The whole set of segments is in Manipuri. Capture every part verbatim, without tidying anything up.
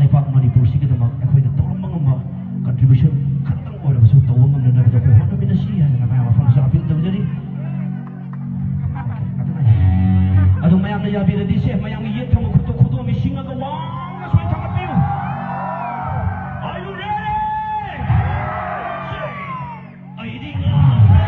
ꯂꯩꯄꯥꯛ ꯃꯅꯤꯄꯨꯔꯁꯤꯒꯤꯗꯃꯛ ꯑꯩꯈꯣꯏꯅ ꯇꯧꯔꯝꯕ ꯉꯝꯕ contribution ꯈꯔꯇꯪ ꯑꯣꯏꯔꯕꯁꯨ ꯇꯧꯕ ꯉꯝꯅꯅꯕꯗꯣ ꯑꯩꯈꯣꯏ ꯍꯣꯠꯅꯃꯤꯟꯅꯁꯤ ꯍꯥꯏꯗꯅ ꯃꯌꯥꯝ ꯃꯐꯝꯗꯁꯨ appeal ꯇꯧꯖꯔꯤ꯫ ꯑꯗꯨ ꯃꯌꯥꯝꯅ ꯌꯥꯕꯤꯔꯗꯤ ꯁꯦ, ꯃꯌꯥꯝꯒꯤ ꯌꯦꯠ ꯊꯪꯕ ꯈꯨꯠꯇ ꯈꯨꯗꯣꯝꯕꯤ ꯁꯤꯡꯉꯒ ꯋꯥꯡꯅ ꯁꯨꯃꯥꯏꯅ ꯊꯥꯡꯒꯠꯄꯤꯌꯨ꯫ Are you ready? ꯑꯩꯗꯤ ꯉꯥꯎꯔꯦ꯫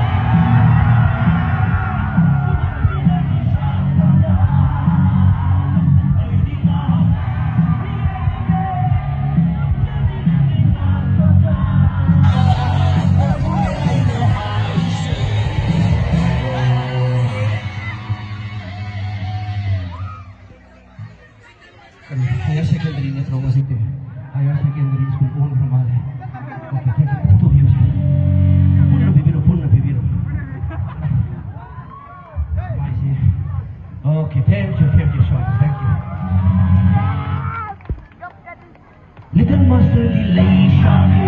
ꯀꯔꯤ, higher secondary ꯅꯠꯇ꯭ꯔꯣ ꯉꯁꯤꯗꯤ? Higher secondary school ꯑꯣꯟꯈ꯭ꯔ ꯃꯥꯜꯂꯦ꯫ Okay, thank you. ꯈꯤꯇꯪ ꯇꯨꯕꯤꯌꯨꯁꯦ꯫ ꯄꯨꯟꯅ ꯄꯤꯕꯤꯔꯣ, ꯄꯨꯟꯅ ꯄꯤꯕꯤꯔꯣ꯫ ꯃꯥꯏꯁꯦ꯫ Okay, thank you, thank you, sorry, thank you. Little Master ꯒꯤ ꯂꯩꯁꯥꯕꯤ꯫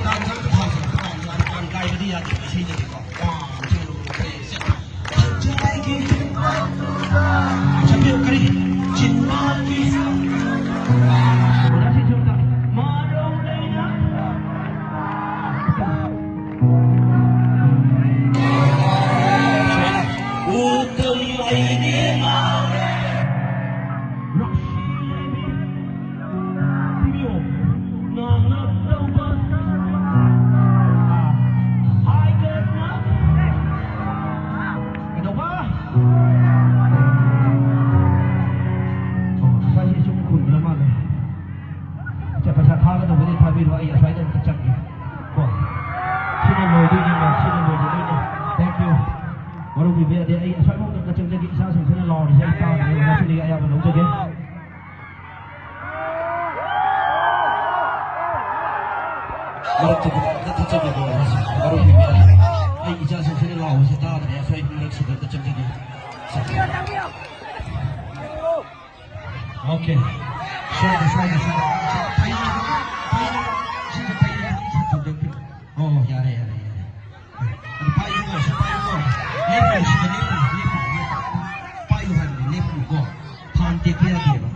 ꯇꯥꯡ ꯇꯔꯥ ꯊꯥꯁꯦ, ꯇꯥꯡ ꯇꯔꯥ ꯀꯥꯏꯕꯗꯤ ꯌꯥꯗꯦ ꯏꯁꯩꯗꯗꯤꯀꯣ꯫ One, two, three, set. ꯆꯠꯄꯤꯌꯨ, ꯀꯔꯤ? ꯆꯤꯟꯕꯥꯜꯒꯤ ꯑꯣꯖꯥꯁꯤꯡꯁꯨ ꯑꯝꯇ ꯃꯔꯧ ꯂꯩꯅ꯫ ꯎꯇꯝ ꯑꯩꯗꯤ ꯉꯥꯎꯔꯦ꯫ ꯔꯣꯁꯤ ꯂꯩꯕꯤ꯫ ꯊꯤꯕꯤꯌꯣ꯫ ꯉꯥꯡꯂꯛꯇꯧꯕ꯫ ꯍꯥꯏꯒꯅ꯫ ꯀꯩꯗꯧꯕ? ꯑꯣ, ꯉꯁꯥꯏꯁꯦ ꯁꯨꯝ ꯈꯨꯝꯗ꯭ꯔ ꯃꯥꯜꯂꯦ꯫ ꯏꯆꯦ, ꯄꯩꯁꯥ ꯊꯥꯒꯗꯧꯕꯗꯤ ꯊꯥꯕꯤꯔꯣ, ꯑꯩ ꯑꯁ꯭ꯋꯥꯏꯗ ꯑꯝꯇ ꯆꯪꯒꯦ꯫ ꯀꯣ꯫ ꯁꯤꯅ ꯂꯣꯏꯗꯣꯏꯅꯦꯕ, ꯁꯤꯅ ꯂꯣꯏꯗꯣꯏꯅꯦ꯫ Thank you꯫ ꯃꯔꯨꯞ ꯄꯤꯕ ꯌꯥꯗꯦ꯫ ꯑꯩ ꯑꯁ꯭ꯋꯥꯏꯐꯥꯎꯗ ꯑꯝꯇ ꯆꯪꯖꯒꯦ꯫ ꯏꯆꯥꯁꯤꯡꯁꯤꯅ ꯂꯥꯎꯔꯤꯁꯦ ꯑꯩ ꯇꯥꯗ꯭ꯔꯦ꯫ ꯑꯣꯖꯥꯁꯤꯡꯗꯒꯤ ꯑꯌꯥꯕ ꯂꯧꯖꯒꯦ꯫ ꯃꯔꯛꯇꯨꯗ ꯑꯝꯇ ꯊꯠꯆꯒꯦꯀꯣ, ꯑꯣꯖꯥꯁꯤꯡ꯫ ꯃꯔꯨꯞ ꯄꯤꯕ ꯌꯥꯗꯦ꯫ ꯑꯩ ꯏꯆꯥꯁꯤꯡꯁꯤꯅ ꯂꯥꯎꯔꯤꯁꯦ ꯇꯥꯗ꯭ꯔꯦ꯫ ꯑꯁ꯭ꯋꯥꯏ ꯃꯔꯛꯁꯤꯗ ꯑꯝꯇ ꯆꯪꯖꯒꯦ꯫ Okay꯫ ꯁ꯭ꯋꯥꯏꯗ, ꯁ꯭ꯋꯥꯏꯗ, ꯁ꯭ꯋꯥꯏꯗ꯫ ꯁꯤ ꯄꯩ-, ꯄꯩ-, ꯁꯤꯁꯦ ꯄꯩ-, ꯁꯤ ꯊꯝꯖꯟꯕꯤꯔꯣ꯫ ꯑꯣ, ꯌꯥꯔꯦ, ꯌꯥꯔꯦ, ꯌꯥꯔꯦ꯫ ꯑꯗꯨ ꯄꯥꯏꯌꯨꯀꯣ, ꯁꯤ ꯄꯥꯏꯌꯨꯀꯣ꯫ ꯂꯦꯞꯄꯨ, ꯁꯤꯗ ꯂꯦꯞꯄꯨ, ꯂꯦꯞꯄꯨ, ꯂꯦꯞꯄꯨ꯫ ꯄꯥꯏꯌꯨ ꯍꯥꯏꯕꯅꯤ, ꯂꯦꯞꯄꯨꯀꯣ꯫ ꯐꯥꯟ ꯇꯦꯛꯄ ꯌꯥꯗꯦꯕ꯫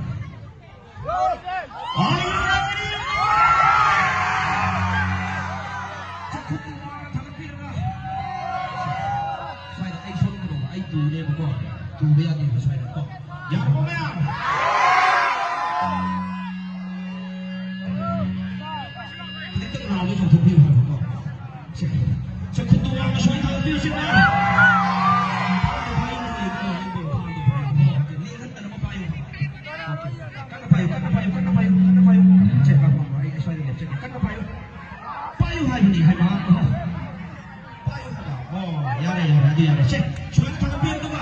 ꯁ꯭ꯋꯥꯏꯗ ꯑꯩ ꯁꯣꯝꯗꯅꯦꯕ, ꯑꯩ ꯇꯨꯅꯦꯕꯀꯣ꯫ ꯇꯨꯕ ꯌꯥꯗꯦꯕ ꯁ꯭ꯋꯥꯏꯗ ꯀꯣ꯫ ꯌꯥꯔꯕꯣ ꯃꯌꯥꯝ? ꯈꯤꯇꯪ ꯂꯥꯎꯅ ꯆꯣꯡꯊꯣꯛꯄꯤꯌꯨ ꯍꯥꯏꯕꯀꯣ꯫ ꯁꯦ, ꯁꯦ, ꯈꯨꯠꯇꯨ ꯋꯥꯡꯅ ꯁꯨꯃꯥꯏꯅ ꯊꯥꯡꯒꯠꯄꯤꯌꯨ, ꯁꯦ, ꯃꯌꯥꯝ꯫ ꯂꯦꯡꯍꯟꯗꯅꯕ ꯄꯥꯏꯌꯨ ꯍꯥꯏꯕ꯫ ꯀꯟꯅ ꯄꯥꯏꯌꯨ, ꯀꯟꯅ ꯄꯥꯏꯌꯨ, ꯀꯟꯅ ꯄꯥꯏꯌꯨ, ꯀꯟꯅ ꯄꯥꯏꯌꯨ꯫ ꯁꯦ, ꯄꯥꯏꯌꯨ, ꯄꯥꯏꯌꯨ, ꯑꯩ ꯁ꯭ꯋꯥꯏꯗ ꯂꯦꯞꯆꯒꯦ꯫ ꯀꯟꯅ ꯄꯥꯏꯌꯨ꯫ ꯄꯥꯏꯌꯨ ꯍꯥꯏꯕꯅꯤ, ꯍꯥꯏꯕ꯫ ꯄꯥꯏꯌꯨ ꯍꯥꯏꯕ꯫ ꯑꯣ, ꯌꯥꯔꯦ, ꯌꯥꯔꯦ, ꯑꯗꯨ ꯌꯥꯔꯦ꯫ ꯁꯦ, ꯁꯨꯃꯥꯏꯅ ꯊꯥꯡꯒꯠꯄꯤꯌꯨ, ꯑꯗꯨꯒ